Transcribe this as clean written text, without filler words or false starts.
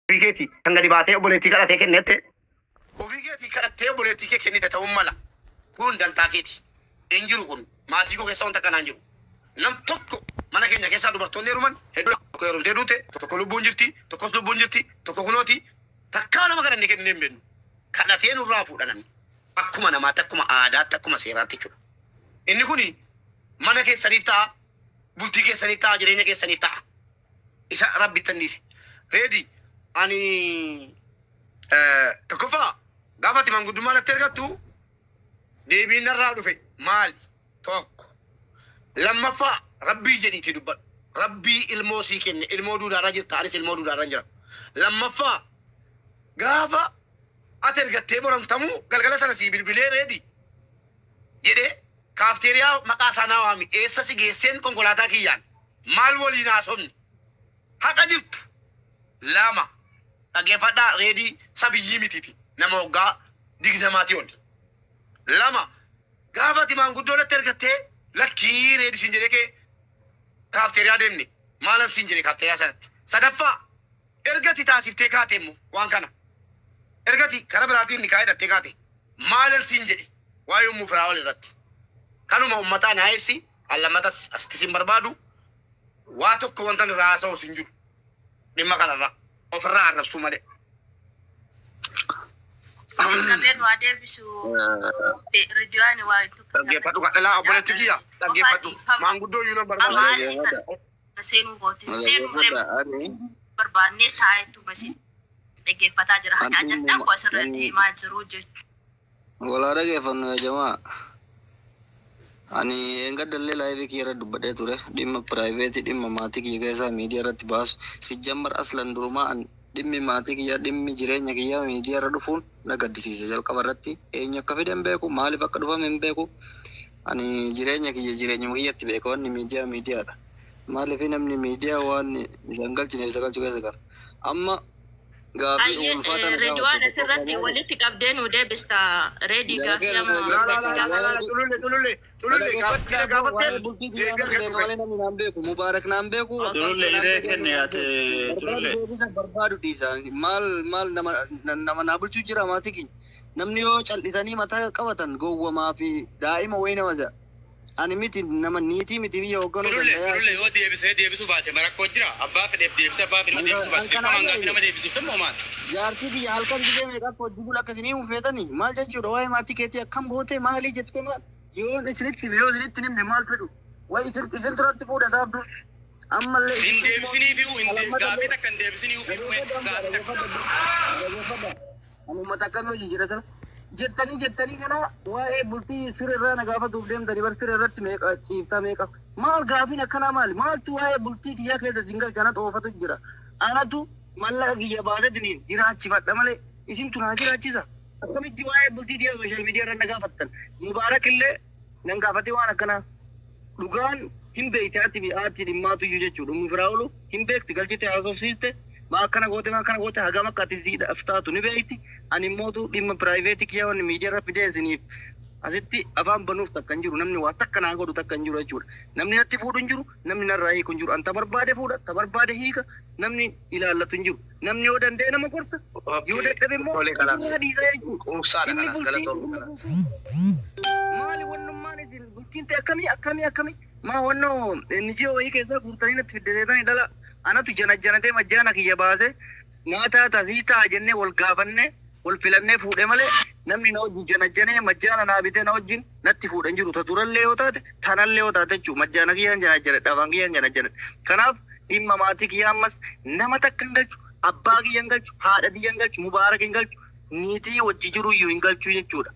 Ofii keetii kan gadi baatee obboleettii kadhatee kennette. Ofii keetii kadhattee obboleettii kee kennite ta'uun mala. Kun dantaa keeti. Hin jiru kun maatii koo keessa wanta akkanaa hin jiru. Nam tokko mana keenya keessaa dubartoonni heeruman hedduu, tokko heerumtee duute, tokko lubbuun jirti, tokkos lubbuun jirti, tokko kunooti. Takkaa nama kadhannee kennee hin beeknu. Kadhatee nurraa fuudha namni. Akkuma namaatti, akkuma aadaatti, akkuma seeraatti jechuudha. Inni kuni mana keessaniif ta'a, bultii keessaniif ta'a, jireenya keessaniif ta'a. Isa Rabbitti anniise. Reedi, ani tokkoffaa gaafa ati manguddummaa natti ergattu deebiin narraa dhufe maali? Tokko. Lammaffaa, Rabbii jedhiitii dubbadhu. Rabbii ilmoo sii kenne, ilmoo duudaarra jirta, anis ilmoo duudaarra jira. Lammaffaa, gaafa ati ergattee boramtamuu galgala sana sii bilbilee Reedi jedhee kaafteeriyaa maqaa isaa naa waami, eessa si geesseen, konkolaataa kiyyaan maal waliin haasofni? Haqa jirtu lama dhaggeeffadhaa. Reedii sabiyyii mitiiti, nama waggaa 20-tii oli. Lama, gaafa ati maanguddoo natti ergattee lakkii Reedi siin jedhee kee kaafteeriyaa deemne, maalan siin jedhe kaafteeriyaa sanatti? Sadaffaa, ergati taasiftee kaate immoo waan kana, ergati kara biraatiin nikaa hidhattee kaate, maalan siin jedhe waa'ee Ummuu Firaa'ol irratti? Kanuma ummataa naa ibsi. Allammatas asitti sin barbaadu. Waa tokko wanta irraa haasa'u sin jiru dhimma kanarraa ofirraa arrabsuu malee. Qabeen waa deebisu Ridwaan waa tokko. Dhaggeeffadhu kadhalaa, obboleetti kiyya, dhaggeeffadhu, maanguddoo iyyuu nan barbaadu. Maali kana seenuu kooti seenuu Dhaggeeffadha ani. Barbaannee taa'etu basi dhaggeeffataa jira. Haqa ajandaan koo asirra deemaa jiru jechuudha. Walaa dhageeffannu yaa jamaa. Ani engaddallee live kiyya irra dubbadhee ture. Dhimma private, dhimma maatii kiyya keessaa miidiyaa irratti baasu. Sijjammar aslan durumaa an dhimmi maatii kiyya, dhimmi jireenya kiyya miidiyaa irra dhufuun na gaddisiisa jalqaba irratti. Eenyu akka fide hin beeku, maaliif akka dhufame hin beeku. Ani jireenya kiyya jireenyuma kiyyatti beeka, wanni miidiyaa miidiyaadha. Maaliif namni miidiyaa waan isaan galchineef isa galchu keessa gara. Amma gaafii ulfaataa na Ridwaan gaafatte asirratti tokko. Walitti qabdee nu deebista. Reedii gaaffii amma si gaafata. Xululle, xululle, xululle, gaaffii na gaafatte Waa'ee bultii kiyyaa deebii natu argachuu beeka malee namni naan beeku. Mubaarak naan beeku. Xululle, hiree kenne ati xululle. Barbaadu deebisa barbaadu dhiisa. Maal maal nama nama naa bulchuu jira maatii keenya. Namni yoo cal'isanii mataa qabatan gowwamaa fi daa'ima wayii nama se'a. Ani miti, nama niitii miti biyya hoogganuu Xululle, danda'a. xululle, yoo deebisee deebisuu baate marakkoo jira. Abbaa fedheef deebisee, abbaa fedheef deebisuu baate. Dirqamaan gaaffii nama deebisiiftu moo maal? Jaartii biyya halkan gisee meeqa akka hojii bula akkasii hin feetanii maal jechuudha? Waa'ee maatii keetii akkam goote, maalii jettee, maal yoo isinitti hime, yoo isinitti hin himne maal fedhu? Wayi isin isin duratti fuudha gaafdu ammallee. Hin deebisiniifiyu, hin gaaffii takka hin deebisiniifiyu, gaaffii takka. Ani uummata akkamii hojii jira sana jettanii jettanii kana waa'ee bultii siree irraa na gaafatuuf deemtanii bar, siree irratti meeqa ciiftaa, meeqa maal, gaafiin akkanaa maali? Maaltu waa'ee bultii kiyyaa keessa isin galcha? Anatu oofatu jira, anatu mallaqa kiyya baasetiniin jiraachifadha malee isintu naa jiraachisa. Akkamitti waa'ee bultii kiyyaa social media irra na gaafattan? Mubaarak illee nan gaafatee waan akkanaa dhugaan hin beekte. Ati haati dhimmaatu iyyuu jechuudha. Ummu Firaa'olu hin beekti, galchite haasofsiiste. Maa akkana goote, maa akkana goote, hagam akka ati siidhaaf taatu ni beekti. Ani immootu dhimma private kiyyaa wanni miidiyaa irra fidee isiniif asitti afaan banuuf takka hin jiru. Namni waa takka naa godhu takka hin jiru jechuudha. Namni natti fuudhu hin jiru, namni narraa hiiku hin jiru. An ta barbaade fuudha, ta barbaade hiika, namni ilaallatu hin jiru. Namni yoo danda'e nama gorsa, yoo dadhabe immoo Tolee, kalaas. ofirraa dhiisa jechuudha. Quubsaadha Dhimmi kalaas, bultii galatoomii kalaas. Maali wannummaan isin bultiin ta'e akkamii akkamii akkamii? Maa wannoo NGO wayii keessaa guurtanii natti fiddeetanii dhala anatu jana janatee majjaana kiyya baase naa taata sii ta'a jennee wal gaafanne, wal filannee fuudhe malee namni na wajjin jana janee majjaana naa bitee na wajjin natti fuudhe hin jiru. Ta durallee yoo taate, tanallee yoo taate jechuudha, majjaana kiyyaan jana janadha, afaan kiyyaan jana janadha. Kanaaf dhimma maatii kiyyaa ammas nama takka hin galchu, abbaa kiyya hin galchu, haadha kiyya hin galchu, Mubaarak hin galchu, niitii wajji jiru iyyuu hin galchu jechuudha.